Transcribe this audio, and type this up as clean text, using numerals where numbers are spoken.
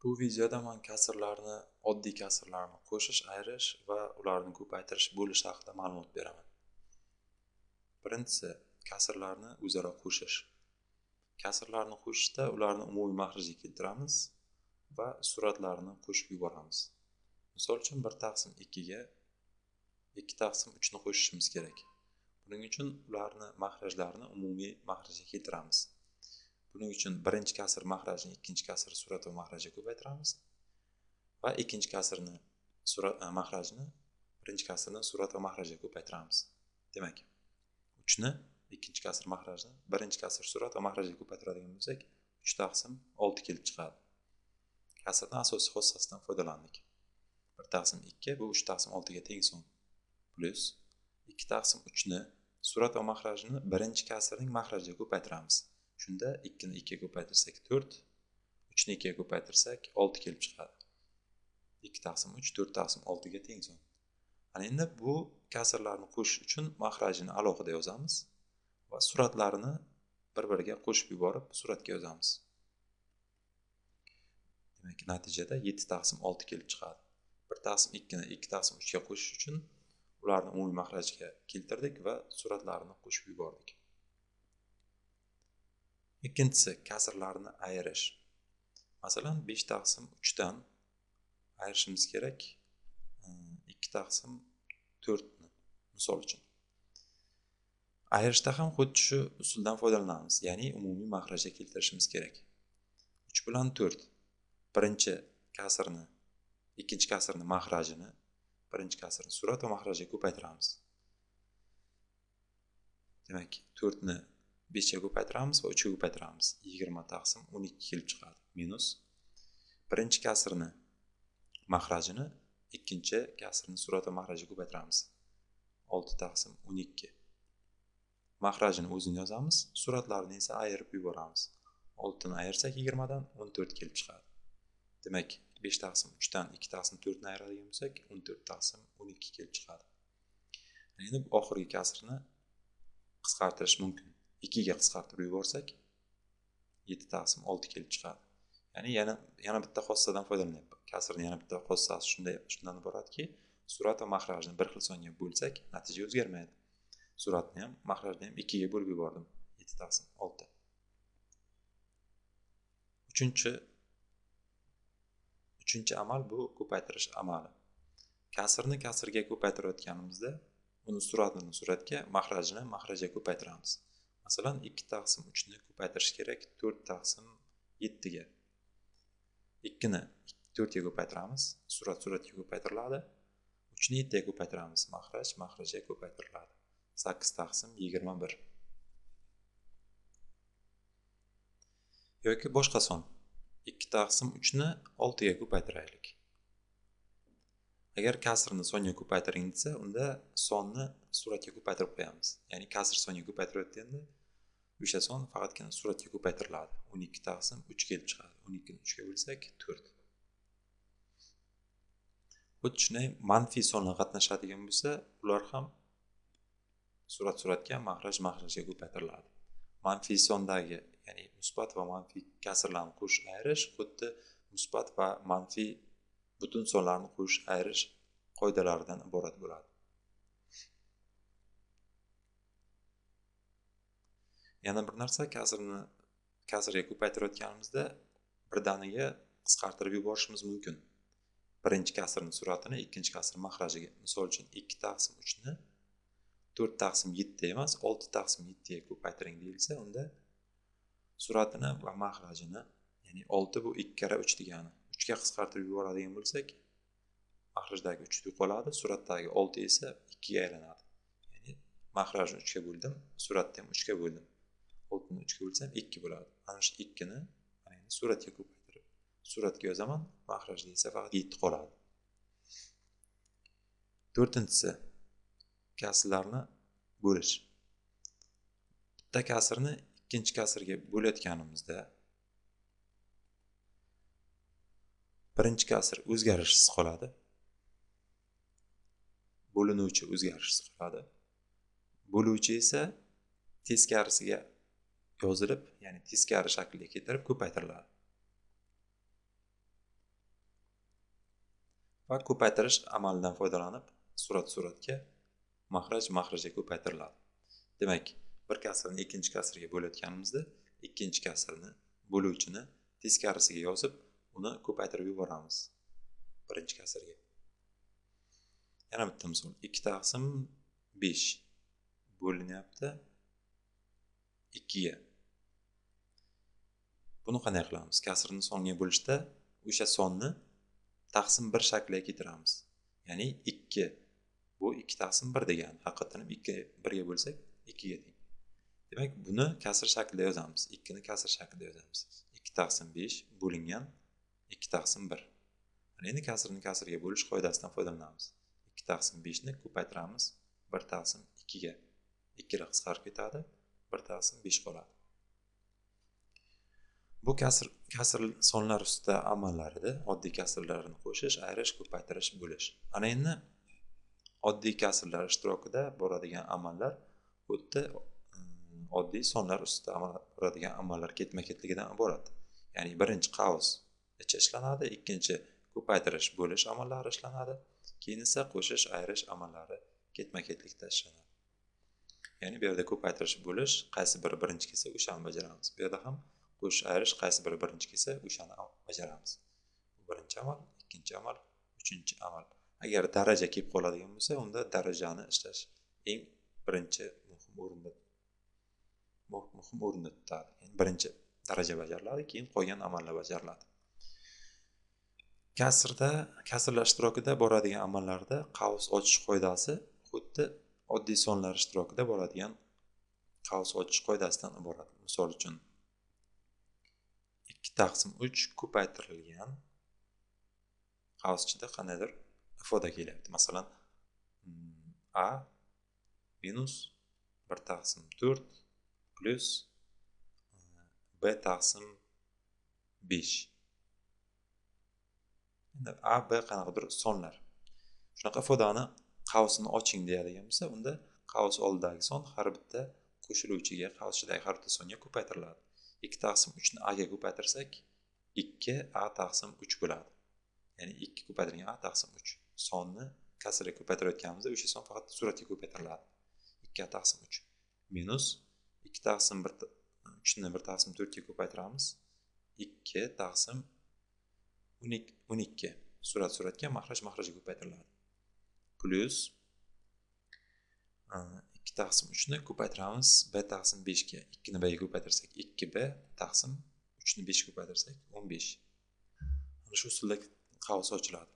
Bu videoda men kasrlarni, oddiy kasrlarni qo'shish, ayirish va ularni ko'paytirish, bo'lish haqida ma'lumot beraman. Birinchisi, kasrlarni o'zaro qo'shish. Kasrlarni qo'shishda ularni umumiy maxrajga keltiramiz va suratlarini qo'shib yuboramiz. Misol uchun 1 taqsim 2 ga 2 taqsim 3 ni qo'shishimiz kerak. Buning uchun ularni maxrajlarini umumiy maxrajga keltiramiz. Buning uchun birinchi kasr maxrajini ikkinchi kasr surat va maxrajga ko'paytiramiz va ikkinchi kasrni surat maxrajini birinchi kasrni surat va maxrajga ko'paytiramiz. Demak, 3 ni ikkinchi kasr maxrajini birinchi kasr surat va maxrajga ko'paytiradigan bo'lsak, 3 taqsim 6 kelib chiqadi. Kasrni asosiy xossasidan foydalandik. 1 taqsim 2 bu 3 taqsim 6 ga teng son. Plus 2 taqsim 3 ni surat va maxrajini birinchi kasrning maxrajiga ko'paytiramiz. Shunda 2 ni 2 ga ko'paytirsak 4, 3 ni 2 ga ko'paytirsak 6 kelib chiqadi. 2 taqsim 3 4 taqsim 6 ga teng son. Ana endi bu kasrlarni qo'shish uchun maxrajini alohida yozamiz va suratlarini bir-biriga qo'shib yuborib suratga yozamiz. Demak, natijada 7 taqsim 6 kelib chiqadi. 1 taqsim 2 ni 2 taqsim 3 ga qo'shish uchun ularni umumiy maxrajga keltirdik va suratlarini qo'shib yubordik. Ikkinchisi, kasrlarni ayirish. Masalan, 5 taqsim 3 dan ayirishimiz kerak 2 taqsim 4 ni, misol uchun. Ayirishda ham xuddi shu usuldan foydalanamiz, ya'ni umumiy maxrajga keltirishimiz kerak. 3 bilan 4 birinchi kasrni, ikkinchi kasrni maxrajini, birinchi kasrni surat va maxrajga ko'paytiramiz. Demak, 4 ni 5 ga ko'paytiramiz va 3 ga ko'paytiramiz. 20 taqsim 12 kelib chiqadi. Minus birinchi kasrni maxrajini ikkinchi kasrni surat va maxrajga ko'paytiramiz. 6 taqsim 12. Maxrajini o'zini yozamiz, suratlarini esa ayirib yuboramiz. 6 ni ayirsak 20 dan 14 kelib chiqadi. Demak, 5 taqsim 3 dan 2 taqsim 4 ni ayiradigan bo'lsak, 14 taqsim 12 kelib chiqadi. Endi oxirgi kasrni qisqartirish mumkin. 2 ga qisqartirib yuborsak 7 taqsim 6 kelib chiqadi. Ya'ni yana bitta xossadan foydalanyapman. Kasrning yana bitta xossasi shundan iboratki, surat va maxrajni bir xil songa bo'lsak, natija o'zgarmaydi. Suratni ham, maxrajni ham 2 ga bo'lib yubordim. 7 taqsim 6. Uchinchi amal bu ko'paytirish amali. Kasrni kasrga ko'paytirayotganimizda uni suratini suratga, maxrajini maxrajga ko'paytiramiz. Masalan, 2 taqsim 3 ni ko'paytirish kerak 4 taqsim 7 ga. 2 ni 4 ga ko'paytiramiz, surat suratga ko'paytiriladi. 3 ni 7 ga ko'paytiramiz, maxraj maxrajga ko'paytiriladi. 8 taqsim 21. Yoki boshqa son 2 taqsim 3 ni 6 ga ko'paytiraylik. Agar kasrni songa ko'paytiring desa, unda sonni suratga ko'paytirib qo'yamiz. Ya'ni kasr songa ko'paytirayotganda o'sha son faqatgina suratga ko'paytiriladi. 12 taqsim 3 kelib chiqadi. 12 ni 3 ga bo'lsak 4. Xuddi shunday manfiy sonlar qatnashadigan bo'lsa, ular ham surat suratga, maxraj maxrajga ko'paytiriladi. Manfiy sondagi, ya'ni musbat va manfiy kasrlarni qo'shish, ayirish xuddi musbat va manfiy butun sonlarni qo'shish, ayirish qoidalaridan iborat bo'ladi. Yana bir narsa, kasrni kasrga ko'paytirayotganimizda birdaniga qisqartirib yuborishimiz mumkin. Birinchi kasrning suratini ikkinchi kasr maxrajiga, misol uchun 2 taqsim 3 ni 4 taqsim 7 emas, 6 taqsim 7 ga ko'paytiring deyilsa, unda suratini va maxrajini, ya'ni 6 bu 2 karra 3 degani, 3 ga qisqartirib yuboradigan bo'lsak, maxrajdagi 3 yo'qoladi, suratdagi 6 esa 2 ga aylanadi. Ya'ni maxrajni 3 ga bo'ldim, suratni ham 3 ga bo'ldim. 6 ni 3 ga bo'lsam 2 bo'ladi. Ana shu 2 ni endi suratga ko'paytirib, suratga yozaman, maxrajda esa faqat 7 qoladi. To'rtinchisi, kasrlarni bo'lish. Bitta kasrni ikkinchi kasrga bo'layotganimizda birinchi kasr o'zgarishsiz qoladi. Bo'linuvchi o'zgarishsiz qoladi. Bo'luvchi esa teskarisiga yozilib, ya'ni teskari shaklga keltirib ko'paytiriladi. Va ko'paytirish amalidan foydalanib surat suratga, mahraj mahrajga ko'paytiriladi. Demak, bir kasrni ikkinchi kasrga bo'layotganimizda ikkinchi kasrni bo'luvchini teskarisiga yozib, uni ko'paytirib yuboramiz birinchi kasrga. Yana bitta misol. 2 taqsim 5 bo'linyapti 2 ga. Buni qanday qilamiz? Kasrni songa bo'lishda o'sha sonni taqsim 1 shakliga keltiramiz. Ya'ni 2 bu 2 taqsim 1 degani. Haqiqatan ham 2 1 ga bo'lsak 2 ga teng. Demak, buni kasr shaklida yozamiz. 2 ni kasr shaklida yozamiz. 2 taqsim 5 bo'lingan 2 taqsim 1. Mana endi kasrni kasrga bo'lish qoidasidan foydalanamiz. 2 taqsim 5 ni ko'paytiramiz 1 taqsim 2 ga. 2 lar qisqarib ketadi, 1 taqsim 5 qoladi. Bu kasr sonlar ustida amallar edi. Oddiy kasrlarni qo'shish, ayirish, ko'paytirish, bo'lish. Ana endi oddiy kasrlar ishtirokida boradigan amallar xuddi oddiy sonlar ustida boradigan amallar ketma-ketligidan iborat. Ya'ni birinchi qavs ichi ishlanadi, ikkinchi ko'paytirish, bo'lish amallari ishlanadi, keyin esa qo'shish, ayirish amallari ketma-ketlikda ishlanadi. Ya'ni bu yerda ko'paytirish, bo'lish qaysi biri birinchi kelsa o'shani bajaramiz. Bu yerda ham qo'shish, ayirish qaysi biri birinchi kelsa o'shani bajaramiz. Bu birinchi amal, ikkinchi amal, uchinchi amal. Agar daraja kelib qoladigan bo'lsa, unda darajani ishlash eng birinchi muhim o'rinda tutadi. Ya'ni birinchi daraja bajariladi, keyin qolgan amallar bajariladi. Kasrlar ishtirokida boradigan amallarda qavs ochish qoidasi xuddi oddiy sonlar ishtirokida boradigan qavs ochish qoidasidan iborat. Misol uchun 2 taqsim 3 ko'paytirilgan qavs ichida qandaydir ifoda kelyapti. Masalan, a minus 1 taqsim 4 plus b taqsim 5. Endi a, b qanaqadir sonlar. Shunaqa ifodani qavsini oching deyadigan bo'lsa, unda qavs oldidagi son har bitta qo'shiluvchiga, qavs ichidagi har bitta songa ko'paytiriladi. 2 taqsim 3 ni a ga ko'paytirsak, 2 a taqsim 3 bo'ladi. Ya'ni 2 ko'paytirilgan a taqsim 3. Sonni kasrga ko'paytirayotganimizda o'sha son faqat suratga ko'paytiriladi. 2 a taqsim 3 minus 2 taqsim 3 ni 1 taqsim 4 ga ko'paytiramiz. 2 taqsim 12 surat suratga, mahraj mahrajga ko'paytiriladi. Plus 2 taqsim 3 ni ko'paytiramiz b taqsim 5 ga. 2 ni b ga ko'paytirsak 2b taqsim 3 ni 5 ga ko'paytirsak 15. Mana shu usulda qavs ochiladi.